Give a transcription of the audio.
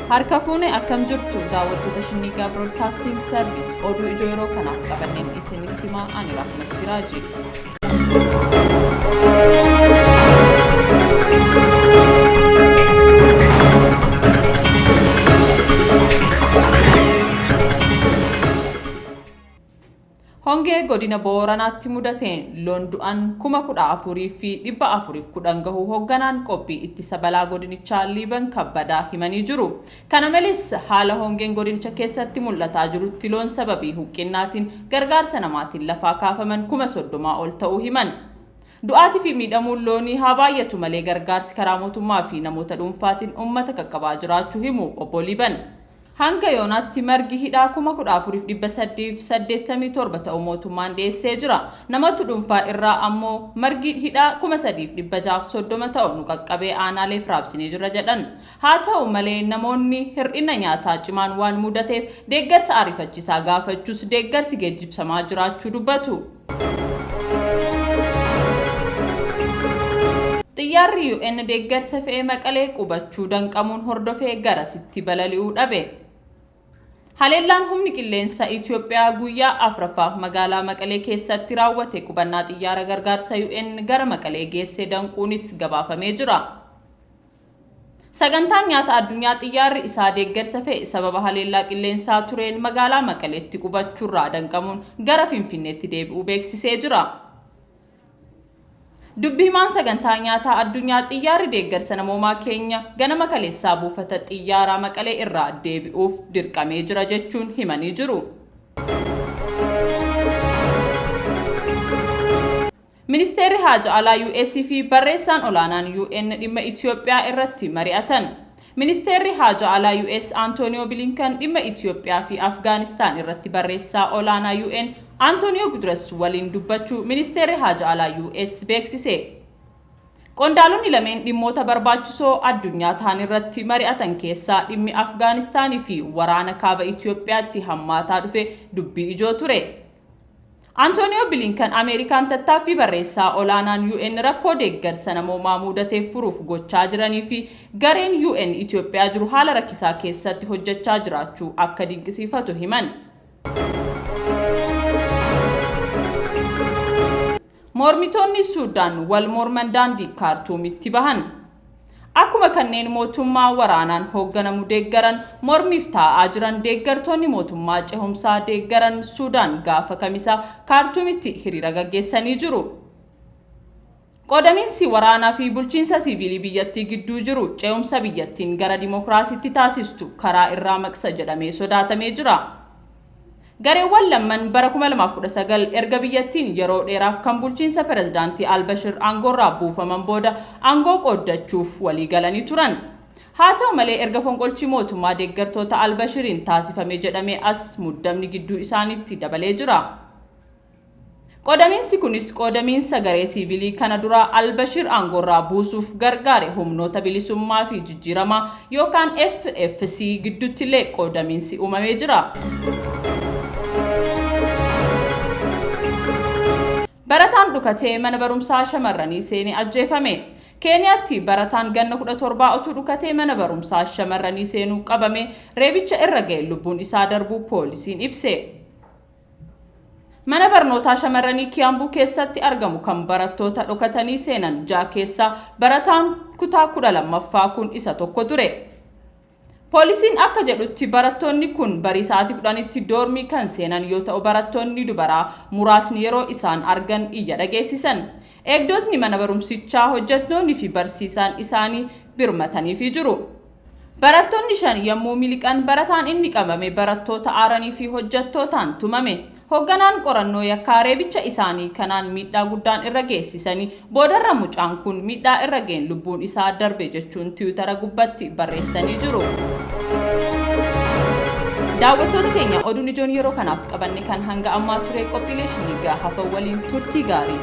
Harka fuune akkam jirtu daawwattoota Shinniigaa Broadcasting Service oduu ijoo yeroo kanaaf qabanneen isinitti himaa ani Rahmat Siraaji. Hongee godina Booranaatti mudateen loon du'an 14,410 gahuu hogganaan qophii ittisa balaa godinichaa Liiban Kabbadaa himanii jiru. Kana malees haala hongeen godinicha keessatti mul'ataa jirutti loon sababii huqqinnaatiin gargaarsa namaatiin lafaa kaafaman 30,000 ol ta'uu himan. Du'aatii fi miidhamuun loonii haa baay'atu malee gargaarsi karaa mootummaa fi namoota dhuunfaatiin ummata qaqqabaa jiraachuu himu Obbo Liiban. Hanga yoonaatti margi hidhaa 14,887 ta'u mootummaan dhiyeessee jira. Namoota dhuunfaa irraa ammoo margi hidhaa 3,630 ta'u nu qaqqabee aanaaleef raabsinee jirra jedhan. Haa ta'u malee namoonni hir'ina nyaataa cimaan waan mudateef deeggarsa ariifachiisaa gaafachuus deeggarsi geejjibsamaa jiraachuu dubbatu. Xiyyaarri UN deeggarsa fe'e Maqalee qubachuu danqamuun hordofee garasitti balali'uu dhabe. Haleellaan humni qilleensa Itoophiyaa guyyaa afraffaaf magaalaa Maqalee keessatti raawwate qubannaa xiyyaara gargaarsa UN gara Maqalee geesse danquunis gabaafamee jira. Sagantaan Nyaata Addunyaa xiyyaarri isaa deeggarsa fe'e sababa haleellaa qilleensaa tureen magaalaa Maqaleetti qubachuurraa danqamuun gara Finfinneetti deebi'uu beeksisee jira. Dubbi himaan Sagantaa Nyaataa Addunyaa xiyyaarri deeggarsa namoomaa keenya ganama kaleessaa buufata xiyyaaraa Maqalee irraa deebi'uuf dirqamee jira jechuun himanii jiru. Ministeerri Haaja Alaa US fi Barreessaan Olaanaan UN dhimma Itiyoophiyaa irratti mari'atan. Ministeerri Haaja Alaa US Antooniyoo Bilinkan dhimma Itiyoophiyaa fi Afgaanistaan irratti Barreessaa Olaanaa UN Antooniyoo Guterres waliin dubbachuu Ministeerri Haaja Alaa US beeksise. Qondaalonni lameen dhimmoota barbaachisoo addunyaa tahan irratti mari'atan keessaa dhimmi Afgaanistaanii fi waraana Kaaba Itiyoophiyaatti hammaataa dhufe dubbii ijoo ture. Antooniyoo Bilinkan Ameerikaan tattaaffii barreessaa olaanaan UN rakkoo deeggarsa namoomaa muudateef furuuf gochaa jiranii fi gareen UN Itoophiyaa jiru haala rakkisaa keessatti hojjechaa jiraachuu akka dinqisiifatu himan. Mormitoonni Suudaan wal morman daandii Kaartuumitti bahan. Akkuma kanneen mootummaa waraanaan hoogganamu deeggaran mormiif taa'aa jiran deeggartoonni mootummaa cehumsaa deeggaran Suudaan gaafa Kamisaa Kaartuumitti hiriira gaggeessanii jiru. Qoodamiinsi waraanaa fi bulchiinsa siiviilii biyyattii gidduu jiru cehumsa biyyattiin gara dimokiraasiitti taasistu karaa irraa maqsa jedhamee sodaatamee jira. Gareewwan lamman bara 2019 erga biyyattiin yeroo dheeraaf kan bulchiinsa pirezidaantii Al-Bashir aangoorraa buufaman booda aangoo qooddachuuf walii galanii turan. Haa ta'u malee erga fonqolchi mootummaa deeggartoota Al-Bashiriin taasifame jedhamee as muddamni gidduu isaaniitti dabalee jira. Qoodamiinsi kunis qoodamiinsa garee siivilii kana dura al-Bashir aangoorraa buusuuf gargaare Humnoota Bilisummaa fi Jijjiiramaa yookaan FFC gidduttillee qoodamiinsi uumamee jira. Barataan dhukatee mana barumsaa shamarranii seene ajjeefame. Keeniyaatti barataan ganna 17 otuu dhukatee mana barumsaa shamarranii seenuu qabame reebicha irra ga'e lubbuun isaa darbuu poolisiin ibse. Mana barnootaa shamarranii Kiyaambuu keessatti argamu kan barattoota dhokatanii seenan 6 keessaa barataan kutaa 12ffaa kun isa tokko ture. Poolisiin akka jedhutti barattoonni kun barii sa'aatii 10tti doormii kan seenan yoo ta'u barattoonni dubaraa muraasni yeroo isaan argan iyya dhageessisan. Eegdotni mana barumsichaa, hojjettoonni fi barsiisaan isaanii birmataniifii jiru. Barattoonni 5 yommuu miliqan barataan inni qabame barattoota aaranii fi hojjettootaan tumame. Hogganaan qorannoo yakkaa reebicha isaanii kanaan miidhaa guddaan irra geessisanii boodarra mucaan kun miidhaa irra ga'een lubbuun isaa darbe jechuun tiwutara gubbatti barreessanii jiru. Daawwattoota keenya oduun ijoon yeroo kanaaf qabanne kan hanga ammaa ture qophiilee Shinniiggaa hafan waliin turtii gaarii.